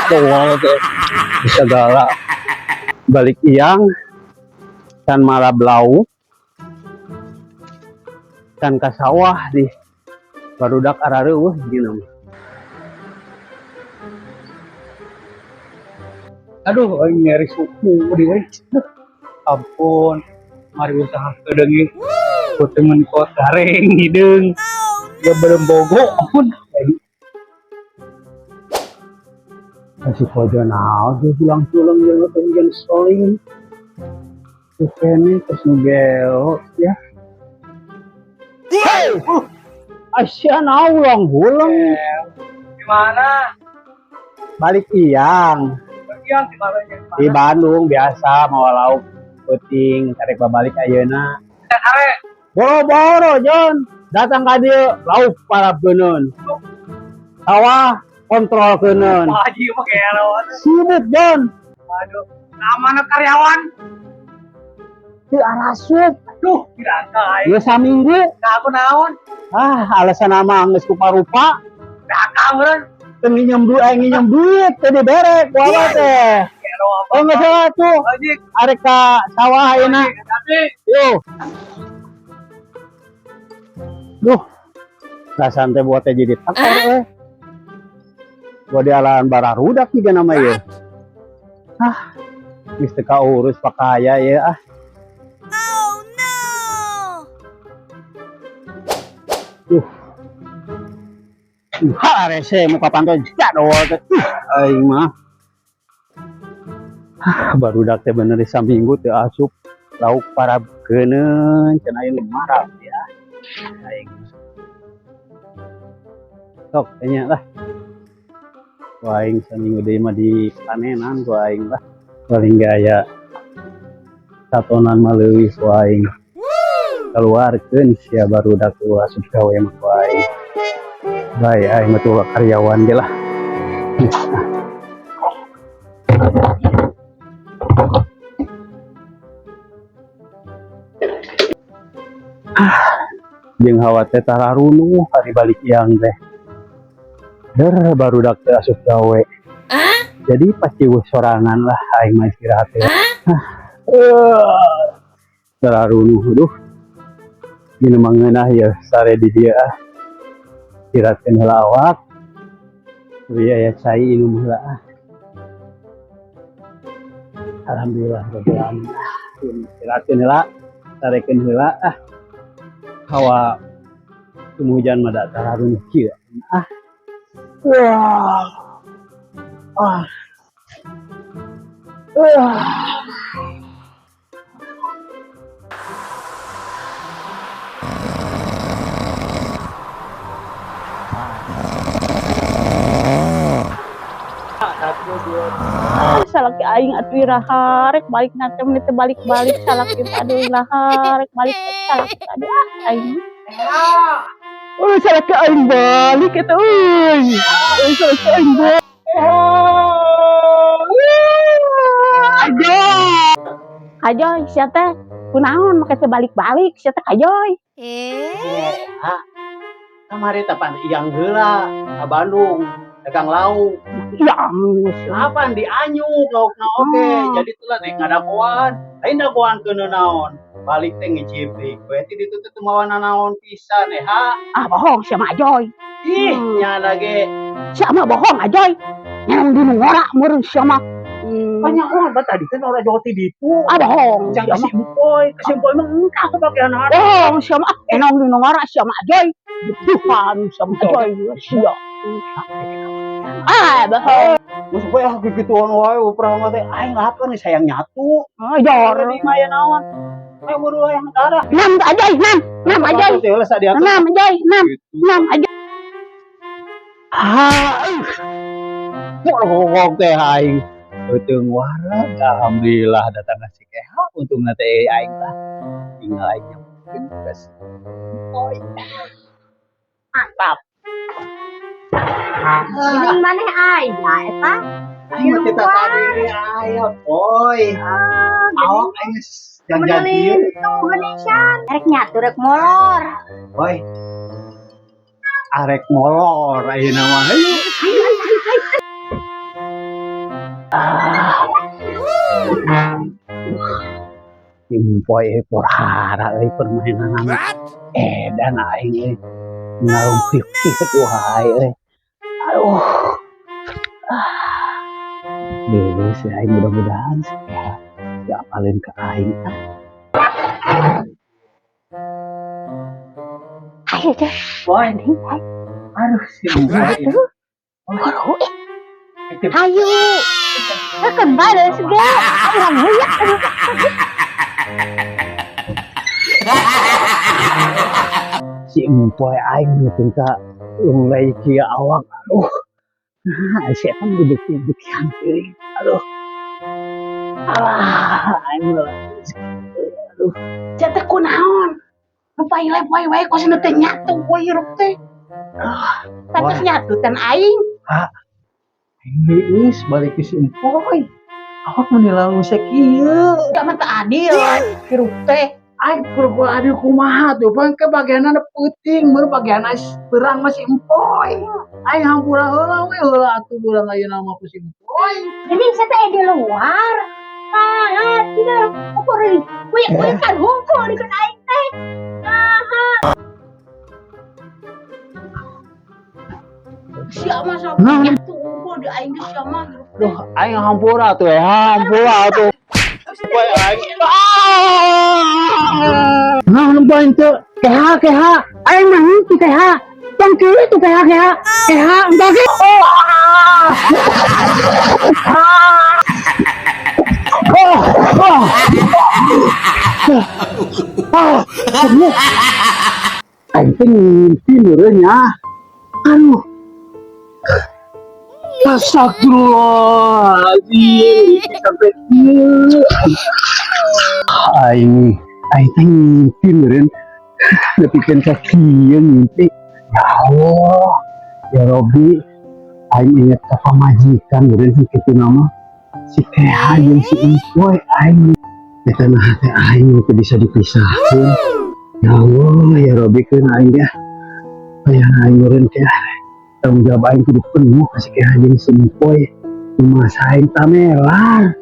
Doang teh segala balik iang can marab lauk can ka sawah di barudak arareuweuh gini mah. Aduh, aing nyeri suku di euy. Ampun, mari usaha kedeungit. Kutemen kot garing hideung. Dia belum bogo, ampun. Masih kojo naon dia bilang culeng jeung jeung soling. Tuh kene terus nu gelo ya. Hey! Asya naon ulang huleng. Di mana? Balik iang. Yang di mana? Di Bandung biasa mau lauk peuting karek babalik ayeuna. Are. Boro-boro Jon, datang ka dieu lauk parab geuneun. Sawah kontrol geuneun. Pak Haji mah gelo. Sibuk Jon. Aduh, namana karyawan. Teu arasup. Duh, tidak aing. Geus saminggu. Nah, aku naon? Ah, alasan nama geus rupa-rupa. Dah meureun. Teu nginjem duit, aing nginjem duit teu dibere ku abah teh. Gelo. Oh, geus salah tuh. Haji. Arek ka sawah ayeuna. Tapi Yo. Duh. Perasaan teh buat teh jadi tekor euy. Gua dialaan bararudak juga nama ieu. Ah, geus teu kaurus pakaya ieu ah. Oh no! Duh. Ha, rese muka panto jadol teh. Aing mah. Ah, barudak teh bener saminggu teu asup lauk parab geuneun cenah aing marah ya. Aing. Sok nya lah. Ku aing saminggu deui mah di panenan ku aing lah. Paling gaya satonan mah leuwih ku aing. Keluarkeun sia barudak tuh asup gawe mah ku aing. Bae aing mah tuh karyawan ge lah. Jeung hawa teh tararunuh hari balik iang teh. Der barudak teh asup gawe. Jadi pasti weuh sorangan lah aing mah istirahat teh. Tararunuh duh. Dina mangeunah ya sare di dieu ah. Istirahatkeun heula awak. Tuluy aya cai inum heula ah. Alhamdulillah rabbil alamin. Istirahatkeun heula, sarekeun heula ah. Hawa hujan mah da tararunuh kieu ah. Wah. Ah. Wah. Salaki aing atuh iraha rek balik na teh teu balik-balik salaki teh aduh iraha rek balik salaki teh aduh ah aing. Euy salaki aing balik eta euy. Euy salaki aing balik. Ajoy. Kajoy sia teh kunaon make teu balik-balik sia teh kajoy. Eh? Kamari teh pan iang heula ka Bandung dagang lauk. Ya Kapan dianyuk laukna oge. Jadi telah rek ngadagoan. Lain dagoan keuneu naon. Balik teh ngiciplik we ti ditu teh teu mawa nanaon pisan eh ha. Ah bohong sia mah ajoy. Ih nya lagi. Sia mah bohong ajoy. Nyang di nu ngora meureun sia mah. Banyak orang bah tadi teh ora jauh ti ditu. Ah bohong. Jang ka si Empoy, ka si Empoy mah engkah aku pakai anak. Bohong sia mah. Enong di nu ngora sia mah ajoy. Tuhan sia mah ajoy sia. Ah bohong. Geus we ah gigituan wae uprah mah teh aing lapar nih sayang nyatu. Ah jor. Di mah aya naon. Ayo buru hayang darah. Nam ajoy nam. Nam ajoy. Nam ajoy nam. Nam ajoy. Ah. Bolong teh aing. Beuteung wareg alhamdulillah datang ka si Keha untungna teh aing lah. Tinggal aing nyampeun ka si Empoy. Mantap. Geuning maneh aya eta? Aing mah teh tadi aya poy. Awak aing geus janjian. Tuh geuning san. Rek nyatu rek molor. Poy. Arek molor ayeuna mah. Ayo. Ah. Impoy eh, porhara euy permainan. Edan aing euy. Ngarumpik kieu wae euy. Aduh. Ah. Dulu si aing mudah-mudahan sih ya. Diapalin ke aing ah. Ayo deh. Boy. Ayo. Aduh, si Empoy. Aduh. Buru eh. Ayo. Keun bae deui sige. Urang huyak. Aduh. Si Empoy aing meuteun ka lunglai kieu awak. Aduh. Nah, si eta mah dibeuki-beukian teuing. Aduh. Alah, aing mah. Aduh. Sia teh kunaon? Nu paling poe wae kos nu teu nyatu we hirup teh. Pantes nyatu tan aing. Geus balik ke si Empoy. Awak meni lalu sakieu. Gak mah teu adil hirup teh. Aing kudu adil kumaha tuh, bang ke bagianna peuting, meur bagianna beurang mah si Empoy. Aing hampura heula we heula atuh beurang ayeuna mah ku si Empoy. Jadi saya teh di luar. Ah, tidak. Apa ri? Kuy kuy kan hungkul di aing teh. Ah, Sia mah sok Nah. nyatu unggul di aing geus sia mah hirup teh. Duh, aing hampura tuh ya, hampura tuh. Empoy aing. Nah, nempoin teu. Keha keha. Aing mah henteu keha. Tong kieu tuh keha keha. Keha entah ge. Oh. Ah. Oh, oh. Ah, ah. Aing teh ngimpi meureun nya. Aduh. Astagfirullahaladzim, sampai kieu. Aing, aing teh ngimpi meureun. Nepikeun ka kieu ngimpi. Ya Allah, ya Robi, aing inget ka pamajikan meureun si kitu nama. Si Keha jeung si Empoy aing. Eta mah teh aing teu bisa dipisahkeun. Ya Allah, ya Robi keun aing ya. Aya aing meureun teh tanggung jawab aing kudu penuh ka si Keha jeung si Empoy. Kumaha aing tamelar.